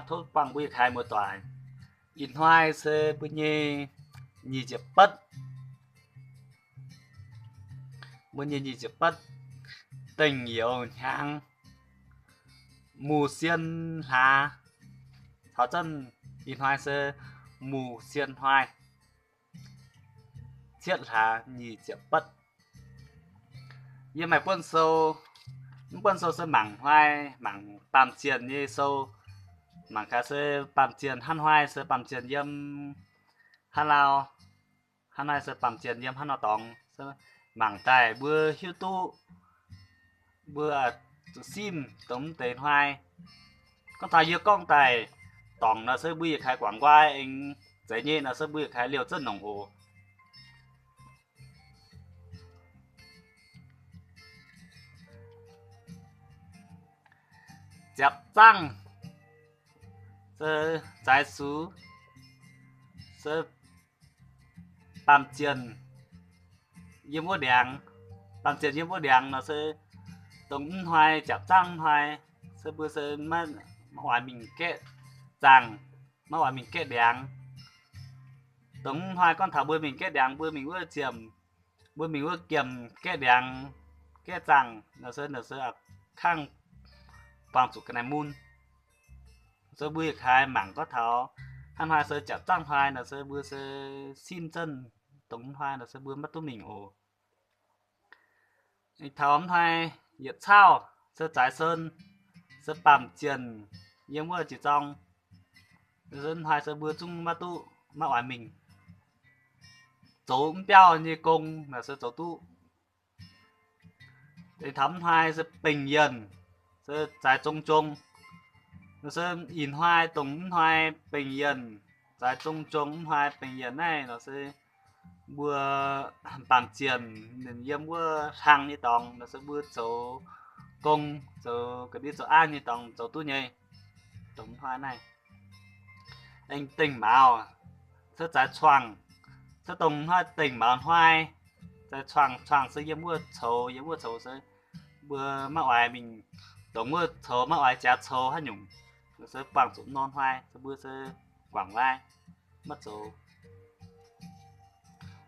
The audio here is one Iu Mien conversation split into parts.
Tov buangh mbuo yietc kaaix muoz-doic. Ih hnoi se mbuo nyei nyic ziepc betv, mbuo nyei nyic ziepc betv, dengh youz hnyangx, Mù Sien hlaax. Taux zanc ih hnoi se Mù Sien hnoi, cietv hlaax nyic ziepc betv. Yie maaih buonv sou, mv buonv sou se mangc hnoi, mangc baamh zienh nyei sou, mangc gaax se baamh zienh hnangv hnoi se baamh zienh yiem hnangv nor, hnangv hnoi se baamh zienh yiem hnangv nor dorngx. Mangc daaih mbuo hiuv duqv, mbuo zuqc simv dongh mv deix hnoi. Gorngv taux yie gorngv daaih dorngc nor se mbuo yietc kaaix guangc nqoi aengx zeiz nyei nor se mbuo yietc kaaix liouh zunv nongc oc. Ziapc zangv se zaaix sux, se baamh zienh yiem wuov ndiangx. Baamh zienh yiem wuov ndiangx nor se dongh mv hnoi ziapc zangv hnoi, se mbuo se maiv oix mingh gaeqv zangh, maiv oix mingh gaeqv ndiangx. Dongh mv hnoi gorngv taux mbuo mingh gaeqv ndiangx, mbuo mingh wuov ziemh, mbuo mingh wuov giemh gaeqv ndiangx, gaeqv zangh nor se, nor se kangv buangh zuqc ga'naaiv mun. Se mbuo yietc kaaix mangc gorngv taux hnangv hnoi se ziapc zangv hnoi nor se mbuo se simv zunv dongh mv hnoi nor se mbuo maiv duqv mingh oc. Taux mv hnoi yietc cauv se zaaix sen, se baamh zienh yiem wuov jiex zorng. Hnoi se mbuo zungv maiv duqv, maiv oix mingh. Zoux mv biauv nyei gong nor se zoux duqv. Taux mv hnoi se bengh yienh, se zaaix zong jong. Nor se ih hnoi dongh mv hnoi bengh yienh, zaaix zong jong mv hnoi bengh yienh naaiv nor se mbuo baamh zienh ninh yiem wuov hlang nyei dorngx nor se mbuo zoux gong, zoux ga'ndiev zoux aangv nyei dorngx zoux duqv nyei. Dongh mv hnoi naaiv aengx dengh mauz, se zaaix cuangh, se dongh hnoi dengh mauz hnoi, zaaix cuangh, cuangh se yiem wuov coux, yiem wuov coux se mbuo maiv oix mingh dongh wuov coux, maiv oix jaax coux haaix nyungc, se buangh zuqc nor hnoi se mbuo se guangc lai, maiv zoux.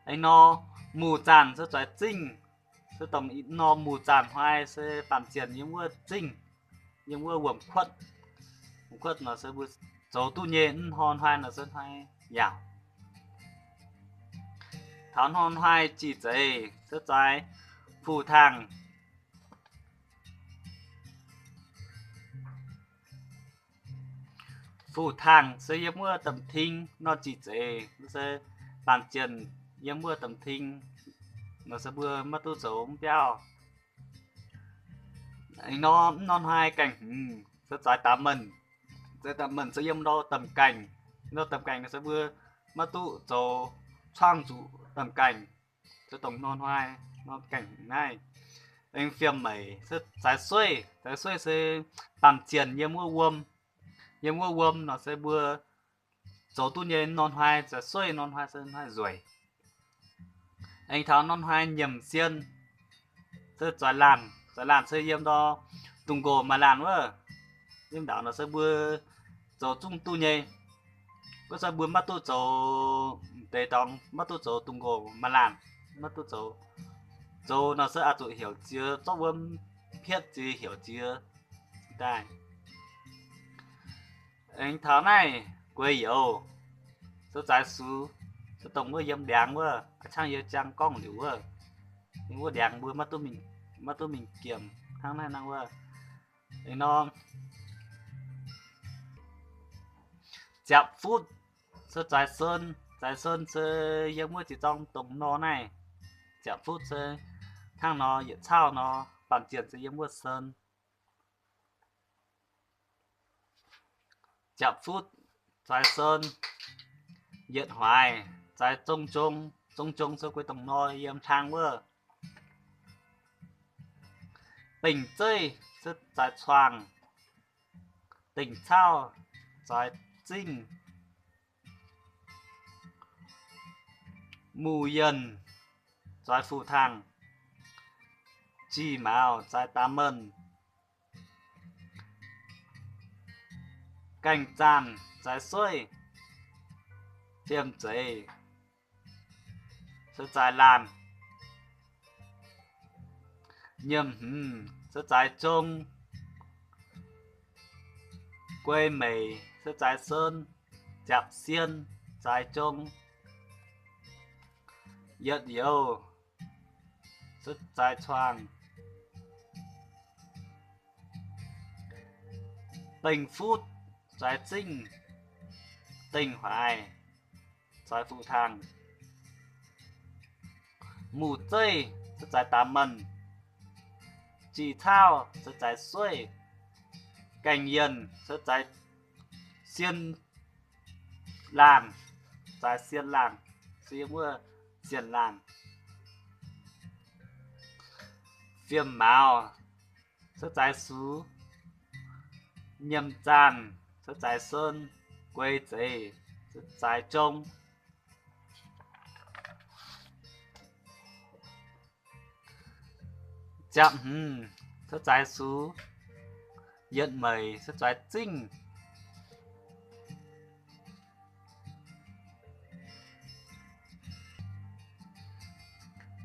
Aengx nor, muh zaanh se zaaix zingh, se dongh nor muh zaanh hnoi se baamh zienh yiem wuov zingh, yiem wuov wuom-kuotv. Wuom-kuotv nor se mbuo zoux duqv nyei, mv nor hnoi nor se hnoi yaauc. Taux nor hnoi jih zeiz se zaaix fuc tangh. Fuc tangh se yiem wuov domh ting nor jih zeiz, se baamh zienh yiem wuov domh ting nor se mbuo maiv duqv zoux mv biauv. Aengx nor mv nor hnoi gaengh hmz se zaaix daaih menh. Zaaix daaih menh se yiem nor domh gaengh, nor domh gaengh nor se mbuo maiv duqv zoux cuangv zuqc domh gaengh. Se dongh nor hnoi nor gaengh hmz naaiv. Aengx fiem meic se zaaix sueiv, zaaix sueiv se baamh zienh yiem wuov wuom, yiem wuov wuom nor se mbuo zoux duqv nyei nor hnoi zaaix sueiv, nor hnoi se hnoi nzueic. Aengx taux nor hnoi nyiemc sien se zaaix laanh, zaaix laanh se yiem nor dungz nqox maaih laanh wuov. Yiem ndaauc nor se mbuo zoux zungv duqv nyei. Wuov se mbuo maiv duqv zoux deix dorngx, maiv duqv zoux dungz nqox maaih laanh, maiv duqv zoux. Zoux nor se oix zuqc heuc ziex zorqv wuom pietv ziex heuc ziex daaih. Aengx taux naaiv gueix youz se zaaix sux, se dongh wuov yiem ndiangx wuov, a'cangv yie jang gorngv liuz wuov, yiem wuov ndiangx mbuo maiv duqv mingh giemh hnangv naaiv nor wuov. Aengx nor ziapc futv se zaaix sen, zaaix sen se yiem wuov jiex zorng dongh nor naaiv. Ziapc futv se hnangv nor yietc cauv nor, baamh zienh se yiem wuov sen. Ziapc futv zaaix sen, yietc hoic zaaix zong jong, zong jong se guei dongh nor yiem hlang wuov. Bengh zeiv se zaaix cuangh, dengh cauv zaaix zingh, muh yienh zaaix fuc tangh, jih mauz zaaix daaih menh. Gaengh zaanh se zaaix sueiv. Fiem zeiz se zaaix laanh. Nyiemc hmz se zaaix zong. Guei meic se zaaix sen. Ziapc sien zaaix zong. Yietc youz se zaaix cuangh. Bengh futv zaaix zingh. Dengh huaix zaaix fu-tang. Muh zeiv se zaaix daamh menh. Jih caauv se zaaix sueiv. Gaengh yienh se zaaix sien laanh, zaaix sien laanh, se yiem wuov sien laanh. Fiem mauz se zaaix sux. Nyiemc zaanh se zaaix sen. Guei zeiz se zaaix zong. Ziapc hmz se zaaix sux. Yietc meic se zaaix zingh.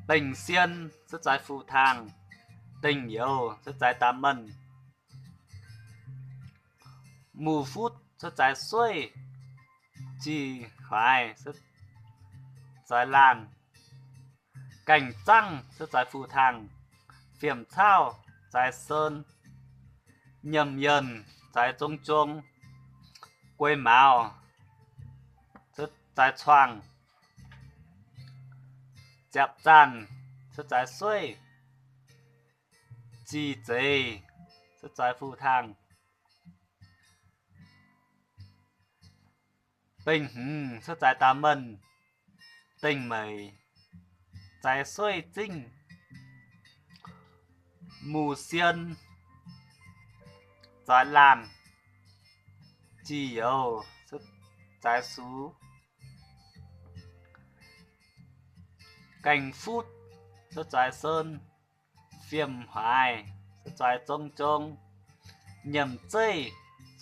Bengh sien se zaaix fu-tang. Dengh youz se zaaix daamh menh. Muh futv se zaaix sueiv. Jih huaix se zaaix laanh. Gaengh zangv se zaaix fu-tang. Fiem caauv zaaix sen. Nyiemc yienh zaaix zong zong. Guei mauz se zaaix cuangh. Ziapc zaanh se zaaix sueiv. Jih zeiz se zaaix fu-tang. Bengh hmz se zaaix daamh menh. Dengh meic zaaix sueiv zingh. Muh sien zaaix laanh. Jih youz se zaaix sux. Gaengh futv se zaaix sen. Fiem huaix se zaaix zong zong. Nyiemc zeiv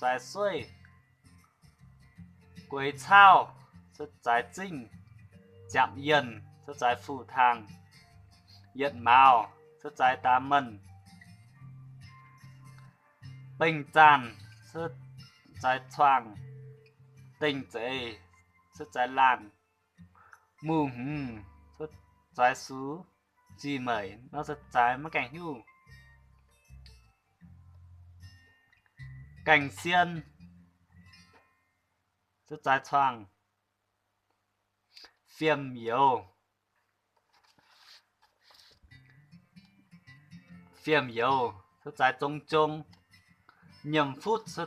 zaaix sueiv. Gueix caauv se zaaix zingh. Ziapc yienh se zaaix fu-tang. Yietc mauz se zaaix daamh menh. Bengh zaanh se zaaix cuangh. Dengh zeiz se zaaix laanh. Muh hmz se zaaix sux. Jih meic nor se zaaix maiv gaengh hiuv. Gaengh sien se zaaix cuangh. Fiem youz, fiem youz se zaaix zong zong. Nyiemc futv se